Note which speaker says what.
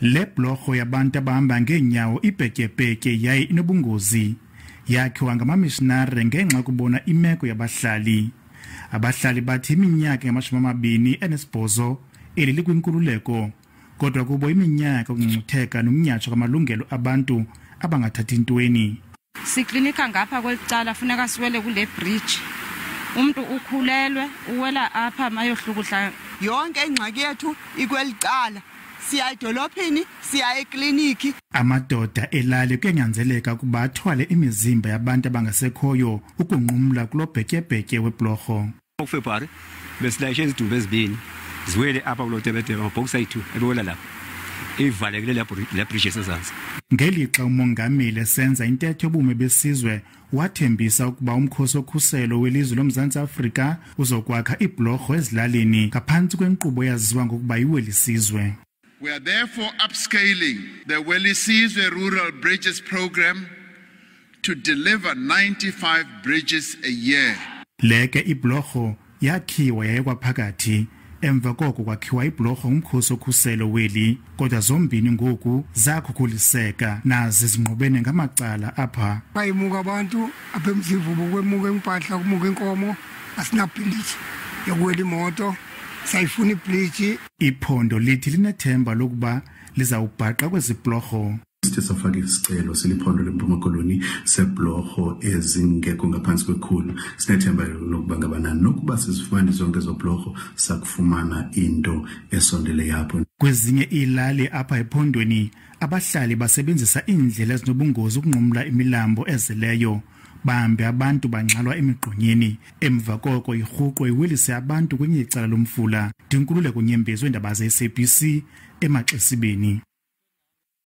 Speaker 1: Le blorho yabantu abahamba ngeenyawo ibhetyebhetye yaye inobungozi. Yakhiwa ngamamishinari ngenxa yokubona imeko yabahlali. Abahlali bathi iminyaka engama-28 eli likwinkululeko, kodwa kubo iminyaka ukungcungcutheka nomnyatsho kwamalungelo abantu abangathathi ntweni.
Speaker 2: Siklinika ngapha kweli cala, funeka siwele kule bridge. Umntu ukhulelwe, uwela apha mayohlukuhla.
Speaker 3: Yonke ingxaki yethu ikweli cala. Siya edolophini, siya ekliniki.
Speaker 1: Amadoda elali kuyanyanzeleka ukuba athwale imizimba yabantu abangasekhoyo ukunqumla kulo bhetyebhetye weblorho.
Speaker 4: NgoFebruwari besilayishe izidumbu ezibini ziwele apha kulo tebetebe, amabhokisi ayi-2 ebewela lapha, ivalekile le bridge esezantsi.
Speaker 1: Ngelixa umongameli esenza intetho yobume besizwe, wathembisa ukuba umkhosi wokhuselo welizwe loMzantsi Afrika uzokwakha iibhlorho ezilalini ngaphantsi kwenkqubo eyaziwa ngokuba iWelisizwe.
Speaker 5: We are therefore upscaling the Welisizwe Rural Bridges Program to deliver 95 bridges a year.
Speaker 1: Le ke iblorho yakhiwa yayekwa phakathi, emva koko kwakhiwa iblorho ngumkhosi okhuselo weli, kodwa zombini ngoku zakhukhuliseka nazi zingqubene ngamacala apha.
Speaker 6: Bayimuka abantu apha eMzivubu, kwemuka impahla, kumuka inkomo, asinabhiliji yokuwela imoto, sayifuna ibridge.
Speaker 1: Iphondo lithi linethemba lokuba lizawubhaqa kwezi blorho.
Speaker 7: Sithe safaka isicelo siliphondo leMpuma Koloni seblorho ezingekho ngaphantsi kwekhulu. Sinethemba lokuba ngabana nokuba sizifumane zonke ezo blorho, sakufumana into esondele apho.
Speaker 1: Kwezinye iilali apha ephondweni, abahlali basebenzisa iindlela ezinobungozi ukunqumla imilambo ezeleyo. Bambi abantu bangxalwa emigqonyeni, emva koko irhuqwe iwelise abantu kwenye icala lomfula. Ndinkululeko Nyembezi weendaba ze-SABC eMaxesibeni.